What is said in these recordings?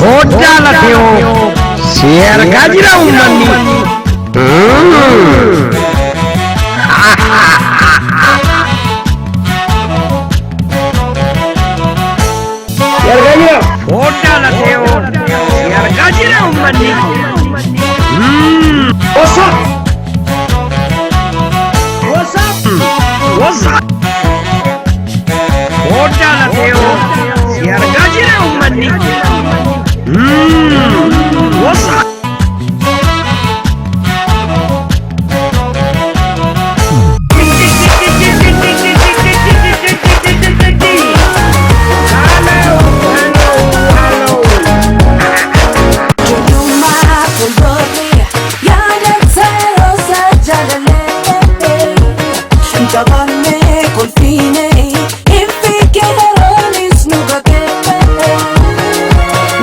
Foddaa lafeewoo si argaa jira uummanni. Si argaa jira. Foddaa lafeewoo si argaa jira uummanni. What's up? What's up? What's up? Foddaa lafeewoo si argaa jira uummanni. What's up? Hello, hello, hello. Ijoollummaa fuuldurri yaada seera jaalallee qabannee kolfiinee hin fiigeeroonis nu gagee.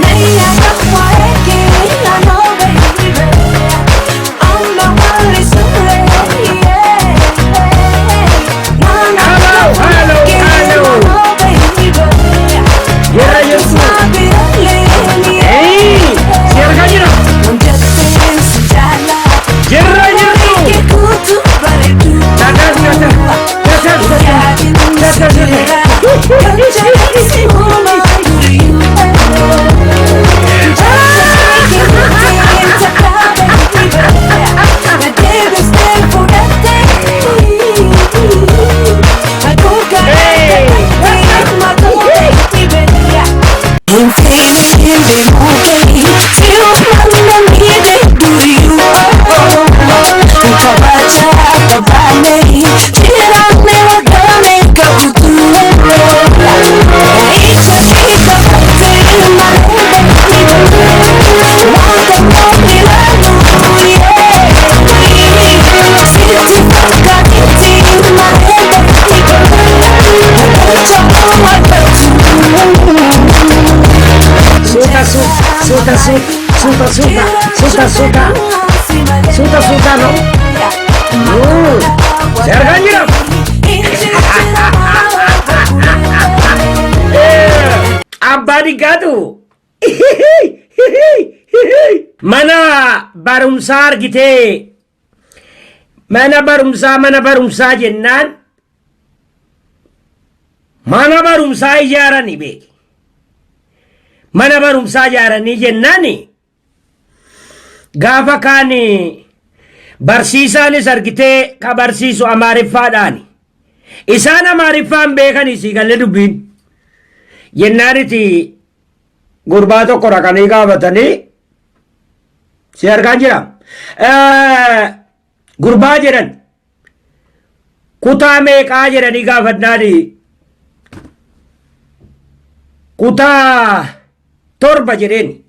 Nayyaa qaxwaa'ee naannoo baby amma walli surree. Hello, hello, hello. Jira jirtu. Hey, si argaa jira. Jirra jirtu. Tatas, tatas, tatas, tatas, tatas, Suuta, suuta, suuta, suuta, suuta, suuta, suuta, suuta, suuta, no. Si argaa jira. Abbaa Diggaatu mana barumsaa argitee, mana barumsaa, mana barumsaa jennaan mana barumsaa ijaaranii beeki. Mana barumsaa ijaaranii jennaan gaafa kaan barsiisaanis argitee ka barsiisu Amaariffaadhaani. Isaan Amaariffaan beekanii sii galee dubbiin. Jennaaniti gurbaa tokko dhaqanii gaafatanii, si argaa jira. Gurbaa jedhan, kutaa meeqaa jedhanii gaafannaan kutaa 7 jedheen.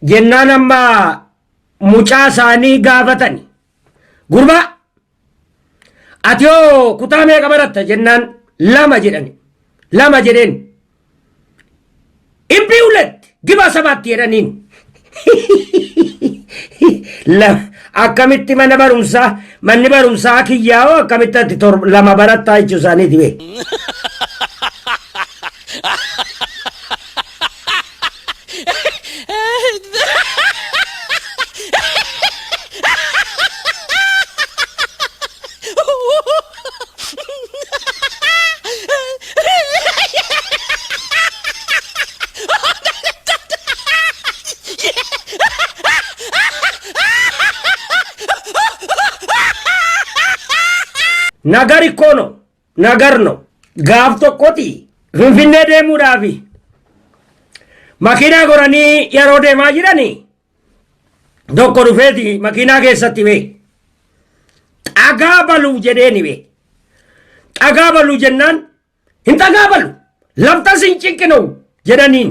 Jennaan amma mucaa isaanii gaafatani. Gurbaa, ati hoo kutaa meeqa baratta jennaan 2 jedhani. 2 jedheen. Imbii ሁለት ግባ ሰባት jedhaniin. Akkamitti mana barumsaa, manni barumsaa kiyyaa'oo, akkamitti ati 2 barattaa jechuu isaaniiti bee. Nagar እኮ ነው ነገር ነው። Gaaf tokkoti Finfinnee deemuudhaafi makiinaa goranii yeroo deemaa jirani tokko dhufeeti makiinaa keessatti bee xagaa baluu jedheeni bee. Xagaa baluu jennaan hin xagaa balu laftas hin cinqinu jedhaniin.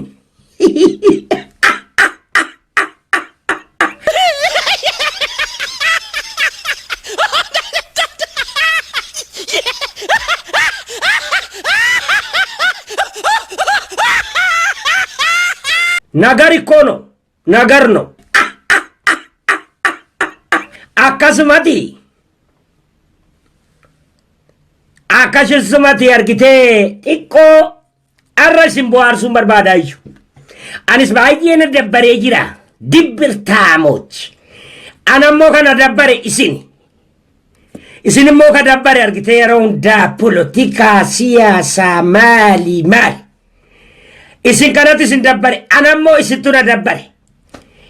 ነገር እኮ ነው ነገር ነው። Akkasumati, akkasumati argitee xiqqoo Arra isin bohaarsuun barbaadaa iyyuu. Anis baay'ee na dabbaree jira. Dibbirtaamoch. Anammoo kana dabbare isin. Isin immoo ka dabbare argitee yeroo hundaa polotikaa, siyaasaa, maali maali. Isin kanatti isin dabbare, anammoo isintu na dabbare.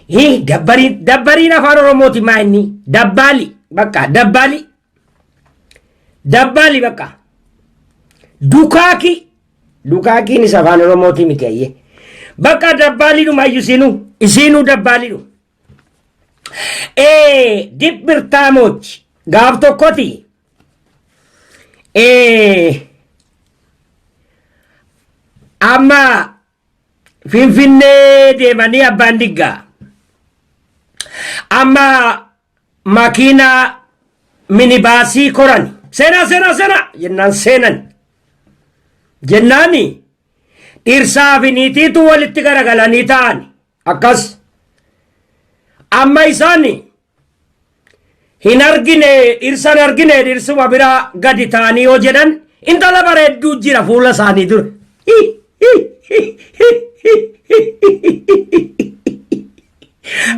Hii dabbariin dabbariin afaan Oromooti maa inni dabbaali bakka dabbaali dabbaali bakka dukaaki dukaakiinis afaan Oromooti miti ayyee bakka dabbaaliidhuma iyyuu isiinuu isiinuu dabbaaliidhuma. Ee dibbirtaamoch gaaf tokkoti ee amma Finfinnee deemanii abbaan diggaa amma makiinaa minibaasii koran seenaa seenaa seenaa jennaan seenan jennaani dhirsaa fi niitiitu walitti garagalanii ta'an akkas amma isaan hin argine dhirsan argine dhirsuma bira gadi ta'anii yoo jedhan intala bareedduu jira fuula isaanii dura.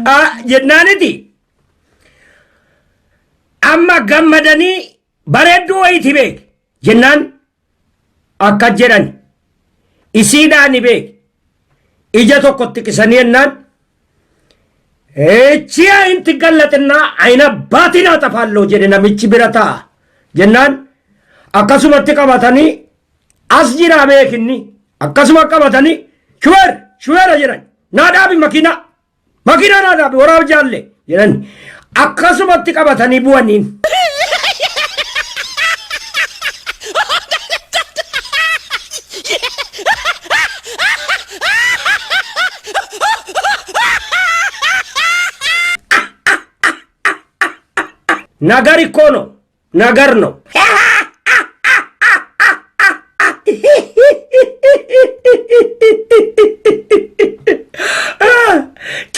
Ah, jennaaniti amma gammadanii bareedduu wayiiti beek jennaan akka jedhan isiidhaani beek ija tokkotti qisanii jennaan echiya inti gallaxinnaa ayina baatinaa xafaalloo jedhe namichi bira taa'a jennaan akkasumatti qabatanii as jiraa beekinni akkasuma qabatanii shuweer shuweera jedhan naa dhaabi makiinaa makiinaa naa dhaabi waraab jaalle jedhan akkasumatti qabatanii bu'aniin. Nagar እኮ ነው ነገር ነው።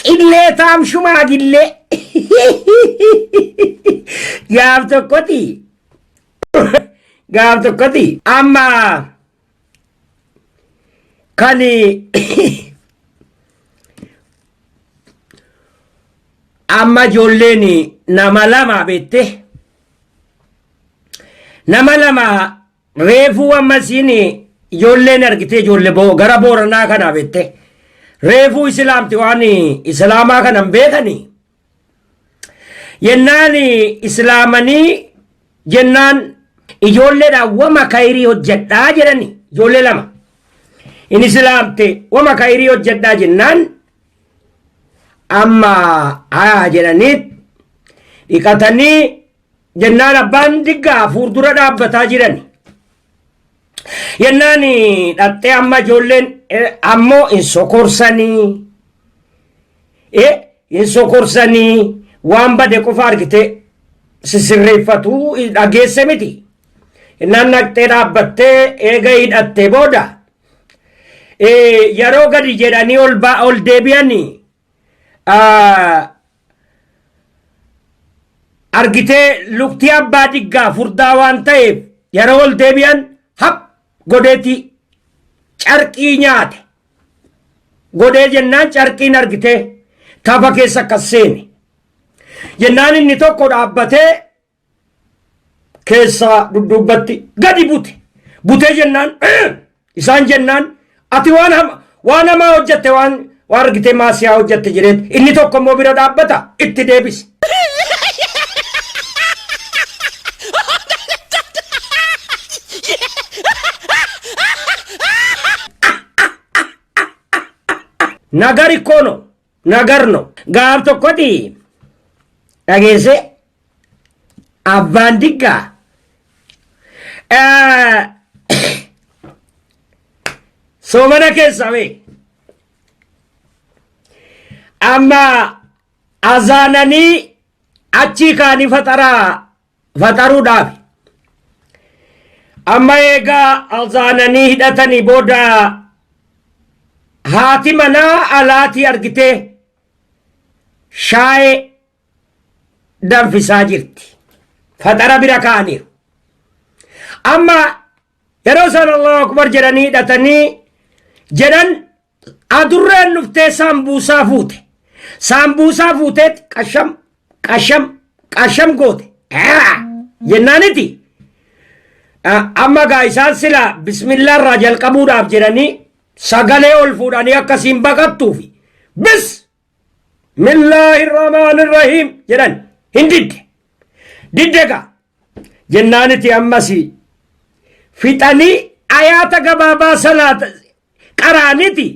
Qilleetaam shumaagillee gaaf tokkoti gaaf tokkoti amma kan amma ijoolleen nama lama beette nama lama reefuu ammasiin ijoolleen argitee ijoollee gara booranaa kanaa beette reefuu islaamti waan islaamaa kana hin beekani jennaan islaamanii jennaan ijoolleedhaan wama kayrii hojjedhaa jedhani ijoollee lama in islaamte wama kayrii hojjedhaa jennaan amma haa jedhanii dhiqatanii jennaan abbaan diggaa fuuldura dhaabbataa jiran. Jennaan dhattee amma ijoolleen ammoo hin sokorsanii hin sokorsanii waan bade qofa argite sisirreeffatu dhageesse miti. Jennaan dhaqxee dhaabbattee eega hidhattee booda yeroo gadi jedhanii ol deebi'anii argitee luktii abbaa diggaa furdaa waan ta'eef yeroo ol deebi'an hap godheeti carqii nyaate. Godhee jennaan carqiin argitee tafa keessa akkas seene. Jennaan inni tokko dhaabbatee keessaa dudduubbatti gadi bute. Butee jennaan isaan jennaan ati waan waan hamaa hojjette waan waan argitee maasiyaa hojjette jedheet inni tokko immoo bira dhaabbata itti deebise. Nagar ikkoo no nagar no gaaf tokkoti dhageesse abbaan diggaa soomana keessa bee amma azaananii achii kaanii faxaraa faxaruudhaaf amma eegaa azaananii hidhatanii booda haati manaa alaatii argitee shaayee danfisaa jirti. Faxara bira kaa'aniiru. Amma yeroo isaan Allahu Akbar jedhanii hidhatanii Jedhan adurreen dhuftee saambuusaa fuute. Saambuusaa fuuteet qasham qasham qasham goote. Jennaaniti. Amma gaa isaan sila bismillaa irraa jalqabuudhaaf jedhanii sagalee ol fuudhanii akkasiin baqattuufi bis millaahi rahmaan rahiim jedhan hin didde. Didde gaa jennaaniti ammas fixanii ayaata gabaabaa salaata qaraaniti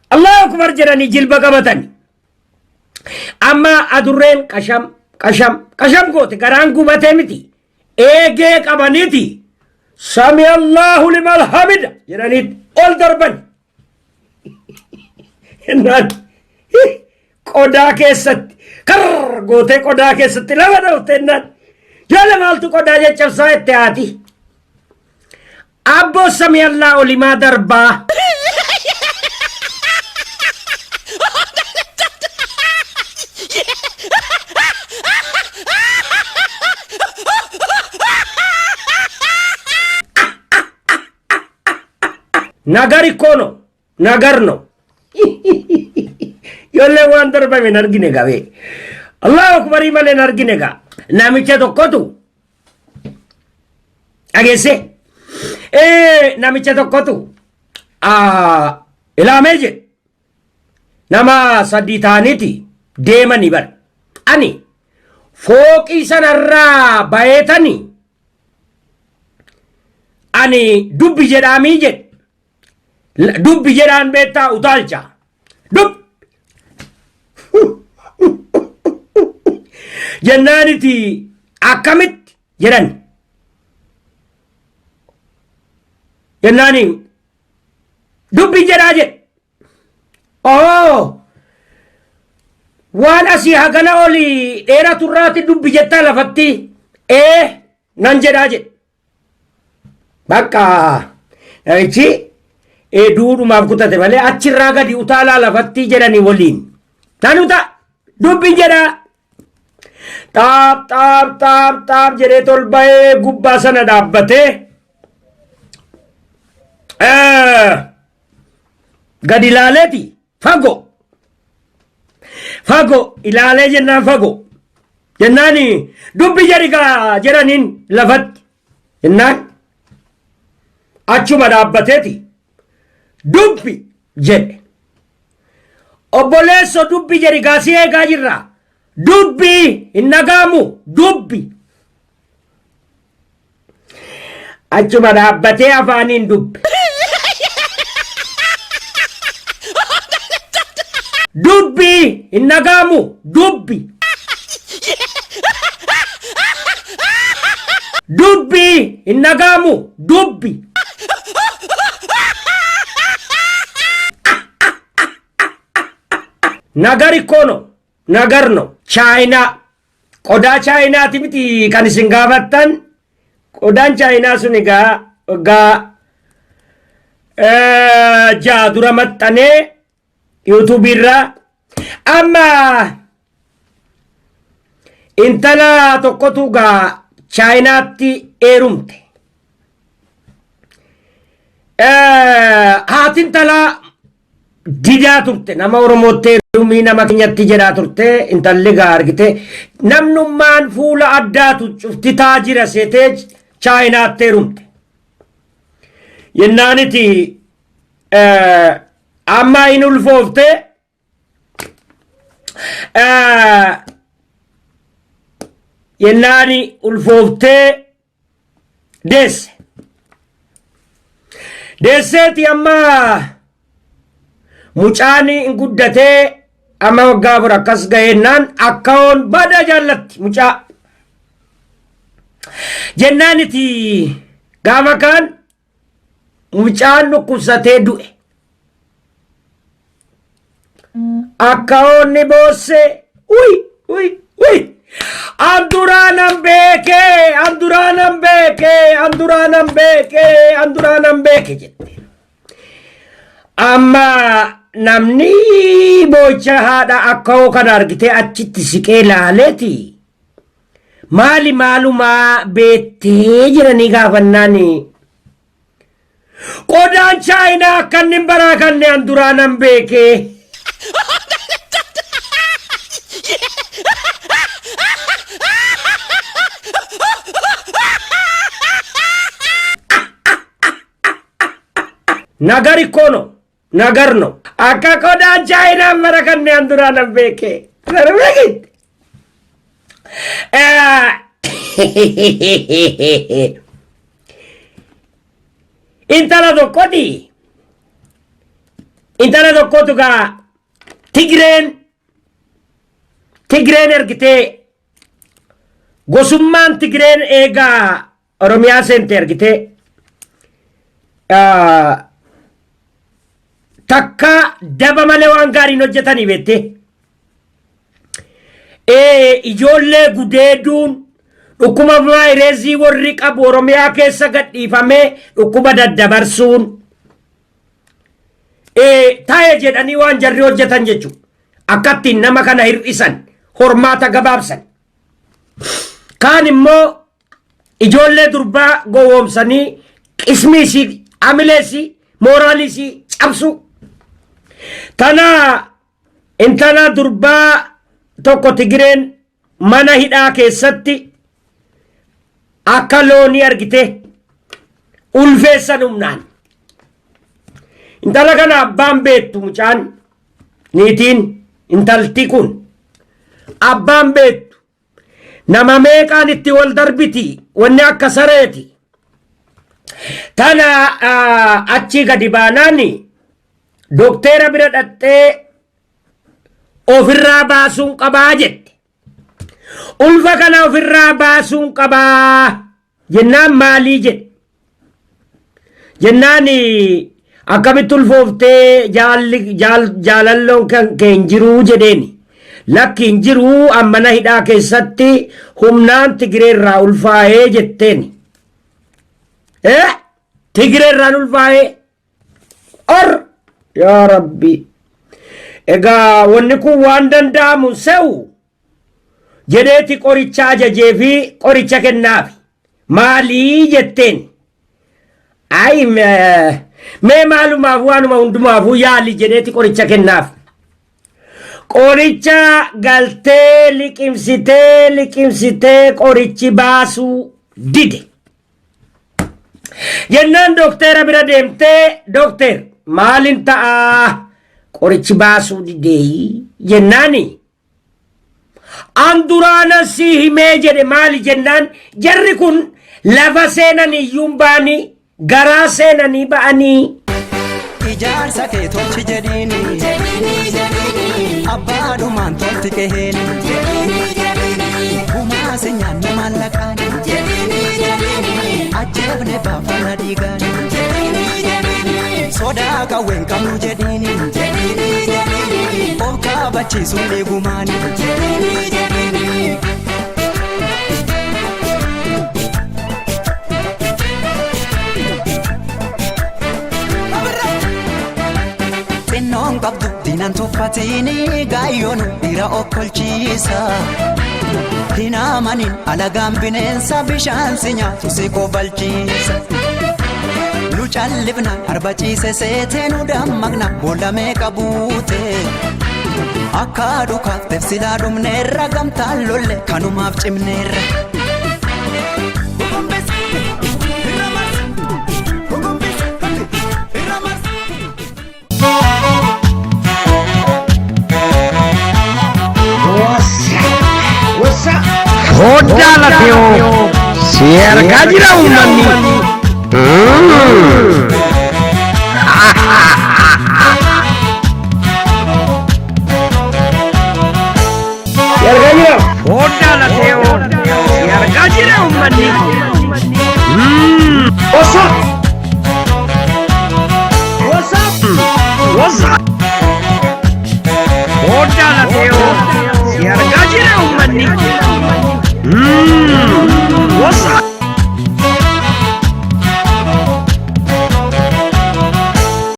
Allahu akbar jedhanii jilba qabatani. Amma adurreen qasham qasham qasham goote garaan gubatee miti. Eegee qabaniiti sami Allahu liman hamida jedhanii ol darban. Jennaan qodaa keessatti karr gootee qodaa keessatti lafa dhoofte jennaan jala maaltu qodaa caccabsaa itti haati. Abboo sami Allah olimaa darbaa. Nagar ikkoo no. Nagar no. Ijoollee waan darbame hin argine gabee. Allahu akbarii malee hin argine gaa. Namicha tokkotu dhageesse. Namicha tokkotu ilaamee jedhe. Nama sadii ta'aniiti deemanii bara. Ani fooqii sanarraa bayeetanii ani dubbi jedhaamii jedhe. Dubbi jedhaan beektaa utaalcha. Dub. Jennaaniti akkamitti jedhan. Jennaani dubbi jedhaa jedhe. Oo! Waan asii hagana oli dheeratu irraati dubbi jettaa lafatti ee nan jedhaa jedhe. Bakka namichi ee duudhumaaf kutate malee achirraa gadi utaalaa lafatti jedhanii waliin. Nan uta dubbi jedhaa. Xaap xaap xaap xaap jedhee tolba'ee gubbaa sana dhaabbatee gadi ilaaleeti fagoo fagoo ilaalee jennaan fagoo jennaan dubbi jedhi gaa jedhaniin lafatti jennaan achuma dhaabbateeti dubbi jedhe obboleesso dubbi jedhi gaa si eegaa jirra dubbi hin dhagaamu dubbi Achuma dhaabbatee afaaniin dubbe. Dubbi hin dhaga'amu dubbi. Dubbi hin dhaga'amu dubbi. Nagar ikkoo no nagar no chaayinaa Qodaa chaayinaati miti kan isin gaafattan. Qodaan chaayinaa sun egaa waggaa 6 dura maxxanee yuutuubii irraa amma intala tokkotu gaa chaayinaatti heerumte. Haati intalaa didaa turte nama Oromootti heerumii nama keenyatti jedhaa turte intalli gaa argite namnummaan fuula addaatu cufti taa jira seetee chaayinaatti heerumte. Yennaaniti amma hin ulfoofte yennaani ulfooftee deesse. Deesseeti amma mucaan hin guddatee amma waggaa 4 akkas ga'eennaan akkaoon bada jaallatti mucaa. Jennaaniti gaafa kaan mucaan dhukkubsatee du'e. Akkaoonni boosse uy uy uy an duraa nan beekee an duraa nan beekee an duraa nan beekee an duraa nan beeke jette. Amma namni boocha haadha akkaoo kana argitee achitti siqee laaleeti. Maali maalumaa beettee jiranii gaafannaan Qodaan Chaayinaa akka inni hin baraakanne an duraa nan beekee. Nagar ikkoo no. Nagar no. Akka qodaan Chaayinaa hin barakanne an duraa nan beekee. Beekit. Intala tokkoti. Intala tokkotu gaa Tigreen ergitee gosummaan Tigreen eegaa Oromiyaa seente ergitee takka daba malee waan gaariin hojjetanii beettee. Ijoollee gudeeduun dhukkuba vaayirasii warri qabu Oromiyaa keessa gadhiifamee dhukkuba daddabarsuun ta'e jedhanii waan jarri hojjetan jechuudha. Akka ittiin nama kana hir'isan hormaata gabaabsan. Kaan immoo ijoollee durbaa gowwoomsanii qismii isii, amilee isii, mooraalii isii cabsuu. Tana intala durbaa tokko Tigireen mana hidhaa keessatti akka loonii argite ulfeessan humnaan. Intala kana abbaan beektu mucaan niitiin intalti kun abbaan beektu nama meeqaan itti wal darbiti wanni akka sareeti. Tana achii gadi baanaan dokteera bira dhaqxee ofirraa baasuun qabaa jette. Ulfa kana ofirraa baasuun qabaa jennaan maalii jedhe. Jennaan akkamitti ulfooftee jaalalloon kan kee hin jiruu jedheeni. Lakki hin jiruu ammana hidhaa keessatti humnaan Tigireerraa ulfaa'ee jetteeni. Tigireerraan ulfaa'ee. Or yaa Rabbi. Egaa wanni kun waan danda'amu se'u jedheeti qoricha ajajee fi qoricha kennaafi. Maalii jetteen? Ayi mee maalumaaf waanuma hundumaafuu yaali jedheeti qoricha kennaaf. Qoricha galtee liqimsitee liqimsitee qorichi baasuu dide. Jennaan dokteera bira deemtee dokteer maalin ta'aa qorichi baasuu didee jennaani. An duraana si himee jedhe maali jennaan jarri kun lafa seenan iyyuu ba'anii garaa seenanii ba'anii. Ijaarsa kee tolchi jedhiini abbaadhumaan tolti qeheeni gumaa si nyaanne maallaqaani ajjeefne baafana dhiigaani sodaa qawween qabnu jedhiini of kaabachiisuun dhiigumaani. Xinnoon qabdu diinan tuffatini gaayyoonu dhiira okkolchiisa. Hin amanin alagaan bineensa bishaan si nyaatu si kobalchiisa. Nu callifna arba ciise seetee nu dammaqna boolla meeqa buute. Akka dhukaaf silaa dhumneerra gamtaan lolle kanumaaf cimneerra. Foddaa lafeoo si argaa jira uummanni. Si argaa jira. Foddaa lafeoo si argaa jira uummanni. Osa.